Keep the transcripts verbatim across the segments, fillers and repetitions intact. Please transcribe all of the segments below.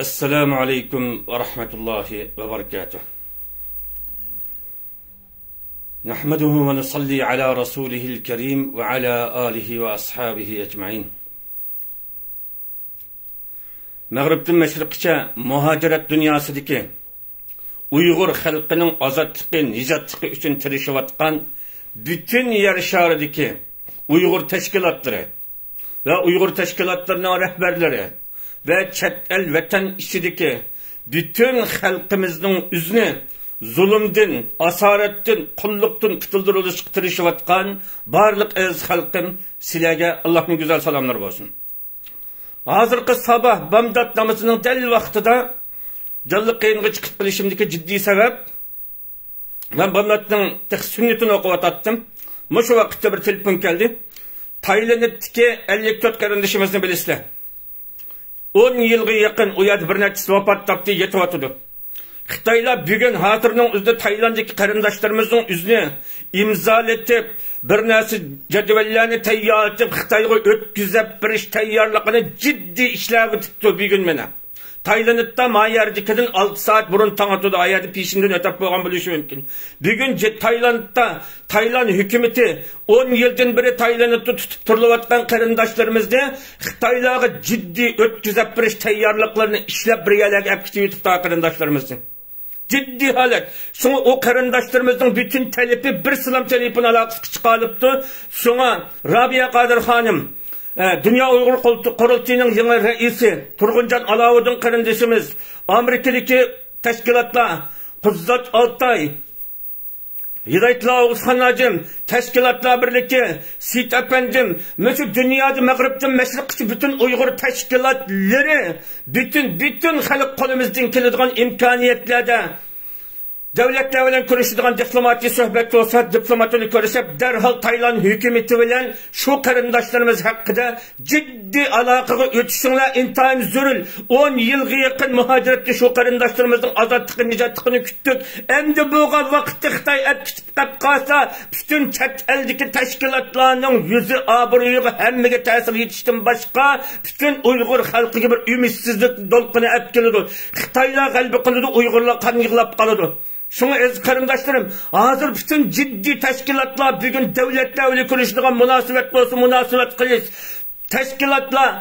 السلام عليكم ورحمة الله وبركاته. نحمده ونصلي على رسوله الكريم وعلى آله وأصحابه أجمعين. مەغرىبتىن مەشرىققىچە مۇھاجىرەت دۇنياسىدىكى ئۇيغۇر خەلقىنىڭ ئازادلىقى، نىجاتلىقى ئۈچۈن تىرىشىۋاتقان پۈتۈن يەر شارىدىكى ئۇيغۇر تەشكىلاتلىرى ۋە ئۇيغۇر تەشكىلاتلىرىنىڭ رەھبەرلىرى ۋە چەت ئەل، ۋەتەن ئىچىدىكى پۈتۈن خەلقىمىزنىڭ ئۆزىنى زۇلۇمدىن، ئاسارەتتىن، قۇللۇقتىن قۇتۇلدۇرۇۋېلىشقا تىرىشىۋاتقان بارلىق ئەزىز خەلقىم، سىلەرگە ئاللاھنىڭ گۈزەل سالاملىرى بولسۇن. ھازىرقى ساباھ بامدات نامىزىنىڭ دەل ۋاقتىدا جانلىق يېيىنغا چىقىپ قېلىشىمدىكى جىددىي سەۋەب، مەن بامداتنىڭ تېخى سۈننىتىنى ئوقۇۋاتاتتىم. مۇشۇ ۋاقىتتا بىر تېلېفون كەلدى. تايلاندتىكى ئەللىك تۆت قېرىندىشىمىزنى بىلىسىلەر. ئون يىلغا يېقىن ئۇ يەردە بىر نەچچىسى ۋاپات تاپتى، يېتىۋاتىدۇ. خىتايلار بۈگۈن ھازىرنىڭ ئۆزىدە تايلاندتىكى قېرىنداشلىرىمىزنىڭ ئۆزىنى ئىمزالىتىپ، بىر نەرسە جەدۋەللەرنى تەييارلىتىپ، خىتايغا ئۆتكۈزۈپ بېرىش تەييارلىقىنى جىددىي ئىشلەۋېتىپتۇ بۈگۈن مانا. تايلاندتا ما يەردىكىدىن ئالتە سائەت بۇرۇن تاڭ ئاتىدۇ، ئا يەردە پېشىندىن ئۆتۈپ بولغان بولۇشى مۇمكىن. بۈگۈن جى-، تايلاندتا، تايلاند ھۆكۈمىتى ئون يىلدىن بېرى تايلاندتا تۇتۇپ تۇرۇلۇۋاتقان قېرىنداشلىرىمىزنى خىتايلارغا جىددىي ئۆتكۈزۈپ بېرىش تەييارلىقلىرىنى ئىشلەپ بىر يەرلەرگە ئەپ كېتىۋېتىپتۇ قېرىنداشلىرىمىزنى. جىددىي ھالەت. شۇڭا ئۇ قېرىنداشلىرىمىزنىڭ پۈتۈن تەلىپى بىر سىلام تېلېفون ئالاقىسىغا چىقالىپتۇ. شۇڭا رابىيە قادىر خانىم، ئە، دۇنيا ئۇيغۇر قۇرۇلتىيىنىڭ يېڭى رەئىسى تۇرغۇنجان ئالاۋۇدۇن قېرىندىشىمىز، ئامېرىكىدىكى تەشكىلاتلار، قۇززات ئالتاي، ھىدايەتۇللا ئوغۇزخان ھاجىم، تەشكىلاتلار بىرلىكى، سېيىت ئەپەندىم، مۇشۇ دۇنيادا مەغرىبتىن مەشرىققىچە پۈتۈن ئۇيغۇر تەشكىلاتلىرى، پۈتۈن، پۈتۈن خەلق قولىمىزدىن كېلىدىغان ئىمكانىيەتلەردە دۆلەتلەر بىلەن كۆرۈشىدىغان دىپلوماتىي سۆھبەت بولسا، دىپلومات بىلەن كۆرۈشۈپ، دەرھال تايلاند ھۆكۈمىتى بىلەن شۇ قېرىنداشلىرىمىز ھەققىدە جىددىي ئالاقىگە ئۆتۈشۈڭلار ئىنتايىن زۆرۈر. ئون يىلغا يېقىن مۇھاجىرەتتە شۇ قېرىنداشلىرىمىزنىڭ ئازادلىقى، نىجاتلىقىنى كۈتتۇق. ئەمدى بولغان ۋاقىتتا خىتاي ئەپ كېتىپ قېلىپ قالسا، پۈتۈن چەت ئەلدىكى تەشكىلاتلارنىڭ يۈزى، ئابرۇيىغا، ھەممىگە تەسىر يېتىشتىن باشقا، پۈتۈن ئۇيغۇر خەلقىگە بىر ئۈمىدسىزلىك دولقۇنى ئەپ كېلىدۇ. خىتايلار غەلىبە قىلىدۇ، ئۇيغۇرلار قان يىغلاپ قالىدۇ. شۇڭا ئەزىز قېرىنداشلىرىم، ھازىر پۈتۈن جىددىي تەشكىلاتلار بۈگۈن دۆلەتلەر بىلەن كۆرۈشىدىغان مۇناسىۋەت بولسا مۇناسىۋەت قىلىش، تەشكىلاتلار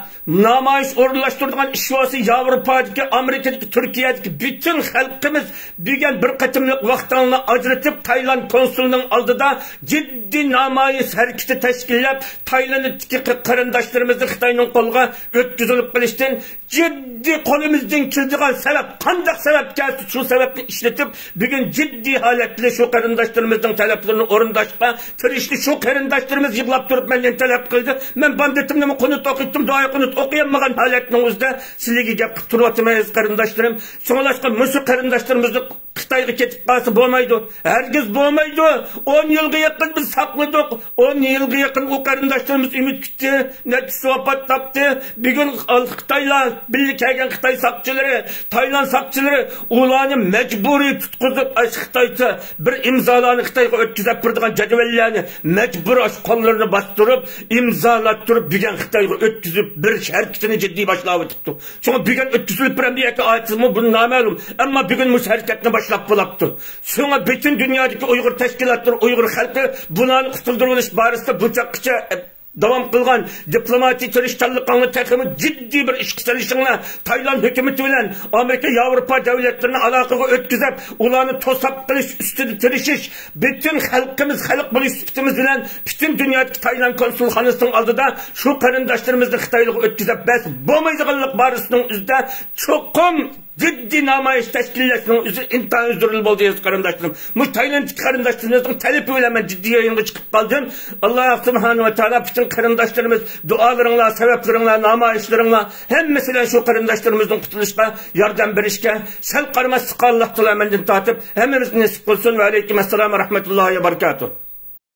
نامايىش ئورۇنلاشتۇرىدىغان ئىش بولسا ياۋروپادىكى، ئامېرىكىدىكى، تۈركىيەدىكى پۈتۈن خەلقىمىز بۈگۈن بىر قېتىملىق ۋاقتىڭلارنى ئاجرىتىپ تايلاند كونسۇلىنىڭ ئالدىدا جىددىي نامايىش ھەرىكىتى تەشكىللەپ، تايلاندتىكى قېرىنداشلىرىمىزنى خىتاينىڭ قولىغا ئۆتكۈزۈلۈپ قېلىشتىن جىددىي قولىمىزدىن كېلىدىغان سەۋەب، قانداق سەۋەب كەلسە، شۇ سەۋەبنى ئىشلىتىپ، بۈگۈن جىددىي ھالەتتە شۇ قېرىنداشلىرىمىزنىڭ تەلەپلىرىنى ئورۇنداشقا تىرىشتى. شۇ قېرىنداشلىرىمىز يىغلاپ تۇرۇپ مەندىن تەلەپ قىلدى. مەن بامدىتىمنىمۇ قۇنۇت ئوقۇتتۇم، دۇئا قۇنۇت ئوقۇيالمىغان ھالەتنىڭ ئۆزىدە سىلەرگە گەپ قىلىپ تۇرۇۋاتىمەن، ئەزىز قېرىنداشلىرىم. شۇڭلاشقا مۇشۇ قېرىنداشلىرىمىزنى خىتايغا كېتىپ قالسا بولمايدۇ. ھەرگىز بولمايدۇ. ئون يىلغا يېقىن بىز ساقلىدۇق. ئون يىلغا يېقىن ئۇ قېرىنداشلىرىمىز ئۈمىد كۈتتى. نەچچىسى ۋاپات تاپتى. بۈگۈن خىتايلار، بىللە كەلگەن خىتاي ساقچىلىرى، تايلاند ساقچىلىرى ئۇلارنى مەجبۇرىي تۇتقۇزۇپ، ئاشۇ خىتايچە بىر ئىمزالارنى خىتايغا ئۆتكۈزۈپ بېرىدىغان جەدۋەللەرنى مەجبۇر ئاشۇ قوللىرىنى باستۇرۇپ، ئىمزالاتتۇرۇپ، بۈگۈن خىتايغا ئۆتكۈزۈپ بېرىش ھەرىكىتىنى جىددىي باشلاۋېتىپتۇ. شۇڭا بۈگۈن ئۆتكۈزۈلۈپ بېرەمدۇ ياكى ئايتىسىمۇ، بۇ نامەلۇم. ئەمما بۈگۈن مۇشۇ ھەرىكەتنى باشلاپ بولاپتۇ. شۇڭا پۈتۈن دۇنيادىكى ئۇيغۇر تەشكىلاتلىرى، ئۇيغۇر خەلقى بۇلارنى قۇتۇلدۇرۇۋېلىش بارىسىدا بۇ چاغقىچە داۋام قىلغان دىپلوماتىك تىرىشچانلىقىڭلارنى تېخىمۇ جىددىي بىر ئىشقا سېلىشىڭلار، تايلاند ھۆكۈمىتى بىلەن ئامېرىكا، ياۋروپا دۆلەتلىرىنى ئالاقىگە ئۆتكۈزۈپ، ئۇلارنى توساپ قېلىش ئۈستىدە تىرىشىش، پۈتۈن خەلقىمىز، خەلق بولۇش سۈپىتىمىز بىلەن پۈتۈن دۇنيادىكى تايلاند كونسۇلخانىسىنىڭ ئالدىدا شۇ قېرىنداشلىرىمىزنى خىتايلارغا ئۆتكۈزۈپ بەرسە بولمايدىغانلىق بارىسىنىڭ ئۆزىدە چوقۇم جىددىي نامايىش تەشكىللەشنىڭ ئۆزى ئىنتايىن زۆرۈر بولدى، ئەزىز قېرىنداشلىرىم. مۇشۇ تايلاندتىكى قېرىنداشلىرىمىزنىڭ تەلىپى بىلەن مەن جىددىي يىغىنغا چىقىپ قالدىم. ئاللا سۇبھانەھۇ ۋە تائالا پۈتۈن قېرىنداشلىرىمىز دۇئالىرىڭلار، سەۋەبلىرىڭلار، نامايىشلىرىڭلار، ھەممىسى بىلەن شۇ قېرىنداشلىرىمىزنىڭ قۇتۇلۇشىغا ياردەم بېرىشكە سەل قارىماسلىققا ئاللا تائالا مەندىن تارتىپ ھەممىمىزگە نېسىپ قىلسۇن. ۋە ئەلەيكۇم ئەسسالام ۋە رەھمەتۇللاھى ۋە بەرىكاتۇھ.